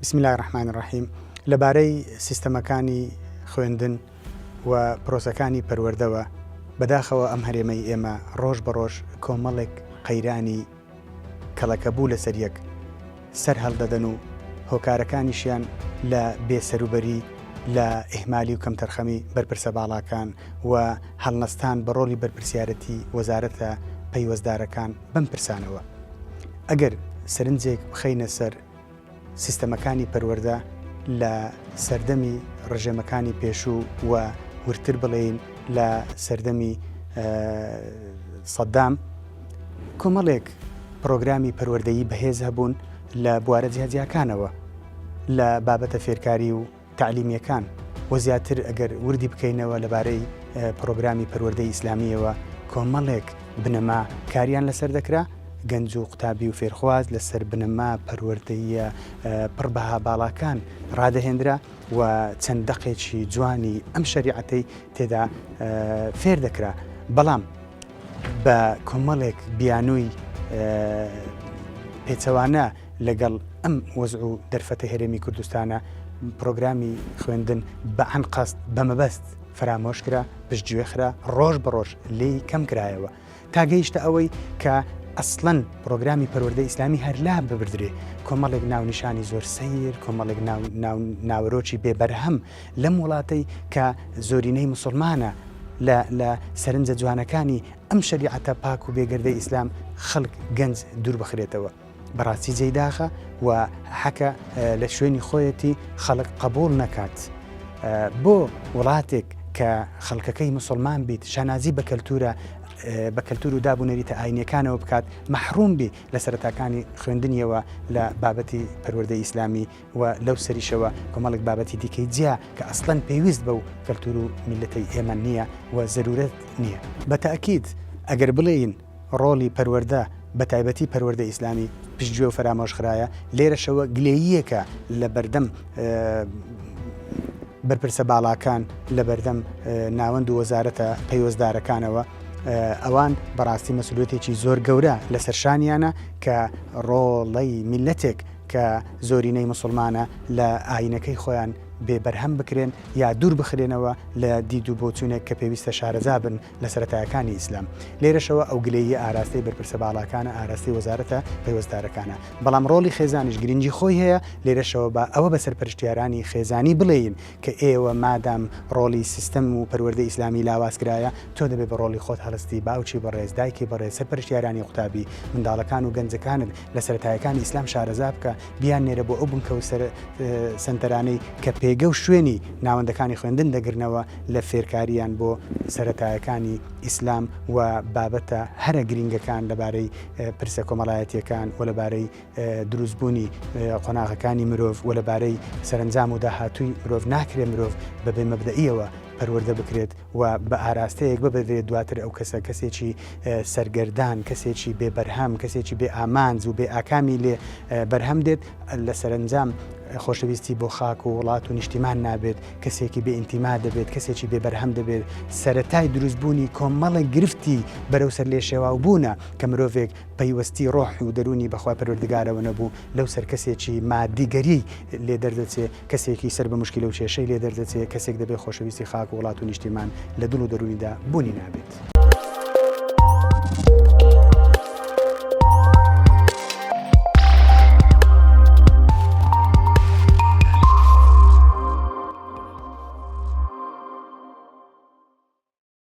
بسم اللە الرحمن الرحیم لەبارەی سیستەمەکانی خوێندن و پرۆسەکانی پەروەردەوە بەداخەوە ئەم هەرێمەی ئێمە ڕۆژ بە ڕۆژ کۆمەڵێک قەیرانی کەڵەکەبوو لەسەر یەک سەر هەڵدەدەن و هۆکارەکانیشیان لە بێ سەروبەری لە ئیهمالی و کەمتەرخەمی بەرپرسە باڵاکان و هەڵنەستان بە ڕۆڵی بەرپرسیارەتی وەزارەتە پەیوەستدارەکان بەم پرسانەوە. ئەگەر سەرنجێک بخەینە سەر سیستەمەکانی پەروەردە لە سەردەمی ڕژێمەکانی پێشوو و وردتر بڵێین لە سەردەمی سەدام، کۆمەڵێک پڕۆگرامی پەروەردەیی بەهێز هەبوون لە بوارە جیاجیاکانەوە لە بابەتە فێرکاری و تەعلیمیەکان و زیاتر ئەگەر وردی بکەینەوە لەبارەی پڕۆگرامی پەروەردەی ئیسلامیەوە کۆمەڵێک بنەما کاریان لەسەر دەکرا، گەنج و قوتابی و فێرخواز لەسەر بنەما پەروەردەییە پڕ بەها باڵاکان ڕادەهێنرا و چەند دەقێکی جوانی ئەم شەریعەتەی تێدا فێر دەکرا، بەڵام بە کۆمەڵێک بیانووی پێچەوانە لەگەڵ ئەم وەزع و دەرفەتە هەرێمی کوردستانە پرۆگرامی خوێندن بە ئەنقەست بە مەبەست فەرامۆش کرا، پشتگوێ خرا، ڕۆژ بە ڕۆژ لێی کەم کرایەوە. تا گەیشتە ئەوەی کە ئەسڵەن پرۆگرامی پەروەردەی ئیسلامی هەر لا ببردرێ. کۆمەڵێک ناونیشانی زۆر سەیر، کۆمەڵێک ناوەرۆکی بێ بەرهەم لەم وڵاتەی کە زۆرینەی موسڵمانە لە لە سەرنجە جوانەکانی ئەم شەریعەتە پاک و بێگەردەی ئیسلام خەڵک گەنج دوور بخرێتەوە. بەڕاستی جێی داخە و حەکە لە شوێنی خۆیەتی خەڵک قبوڵ نەکات. بۆ وڵاتێک کە خەڵکەکەی مسلمان بیت شانازی بە کەلتورە بە کەلتور و داب و نەریتە ئاینیەکانەوە بکات مەحروم بی لە سەرەتاکانی خوێندنیەوە لە بابەتی پەروەردەی ئیسلامی و لەو سەریشەوە کۆمەڵێک بابەتی دیکەی جیا کە ئەسڵەن پێویست بەو کەلتور و میللەتەی ئێمە نییە و زەرورەت نییە. بە تەئکید ئەگەر بڵێین ڕۆڵی پەروەردە بە تایبەتی پەروەردەی ئیسلامی پشتگوێ و فەرامۆش خرایە، لێرەشەوە گلەییەکە لە بەردەم بەرپرسە باڵاکان، لە بەردەم ناوەند و وەزارەتە پەیوەستدارەکانەوە، ئەوان بەڕاستی مەسئولیەتێکی زۆر گەورە لەسەر شانیانە کە ڕۆڵەی میللەتێک کە زۆرینەی موسڵمانە لە ئایینەکەی خۆیان بێ بەرهەم بکرێن یا دوور بخرێنەوە لە دید و بۆچوونێک کە پێویستە شارەزا بن لە سەرەتایەکانی ئیسلام. لێرەشەوە ئەو گلەییە ئاراستەی بەرپرسە باڵاکانە، ئاراستەی وەزارەتە پەیوەستدارەکانە. بەڵام ڕۆڵی خێزانیش گرنگی خۆی هەیە، لێرەشەوە با ئەوە بە سەرپەرشتیارانی خێزانی بڵێین کە ئێوە مادام ڕۆڵی سیستەم و پەروەردەی ئیسلامی لاواز کرایە، تۆ دەبێ بە ڕۆڵی خۆت هەڵستی، باوکی بەڕێز، دایکی بەڕێز، سەرپەرشتیارانی قوتابی، منداڵەکان و گەنجەکانت لە سەرەتایەکانی ئیسلام شارەزا بکە، بیاننێرە بۆ ئەو بنکە و سەنتەرانەی کە پێگە و شوێنی ناوەندەکانی خوێندن دەگرنەوە لە فێرکارییان بۆ سەرەتایەکانی ئیسلام و بابەتە هەرە گرینگەکان لەبارەی پرسە کۆمەڵایەتییەکان و لەبارەی دروستبوونی قۆناغەکانی مرۆڤ و لەبارەی سەرەنجام و داهاتووی مرۆڤ ناکرێ مرۆڤ بە بێ مەبدەئییەوە پەروەردە بکرێت و بە ئاراستەیەک ببردرێت دواتر ئەو کەسە کەسێکی سەرگەردان، کەسێکی بێ بەرهەم، کەسێکی بێ ئامانج و بێ ئاکامی لێ بەرهەم دێت، لە سەرەنجام خۆشەویستی بۆ خاک و وڵات و نیشتیمان نابێت، کەسێکی بێ ئینتیما دەبێت، کەسێکی بێ بەرهەم دەبێت، سەرەتای دروستبوونی کۆمەڵێک گرفتی بەرەو سەرلێشێواو بوونە کە مرۆڤێک پەیوەستی ڕۆح و دەروونی بە خوای پەروەردگارەوە نەبوو، لەو سەر کەسێکی مادیگەری لێ دەردەچێ، کەسێکی سەر بە موشکیلە و کێشەی لێ دەردەچێ، کەسێک دەبێ خۆشەویستی خاک و وڵات و نیشتیمان لە دڵ و دەروونیدا بوونی نابێت.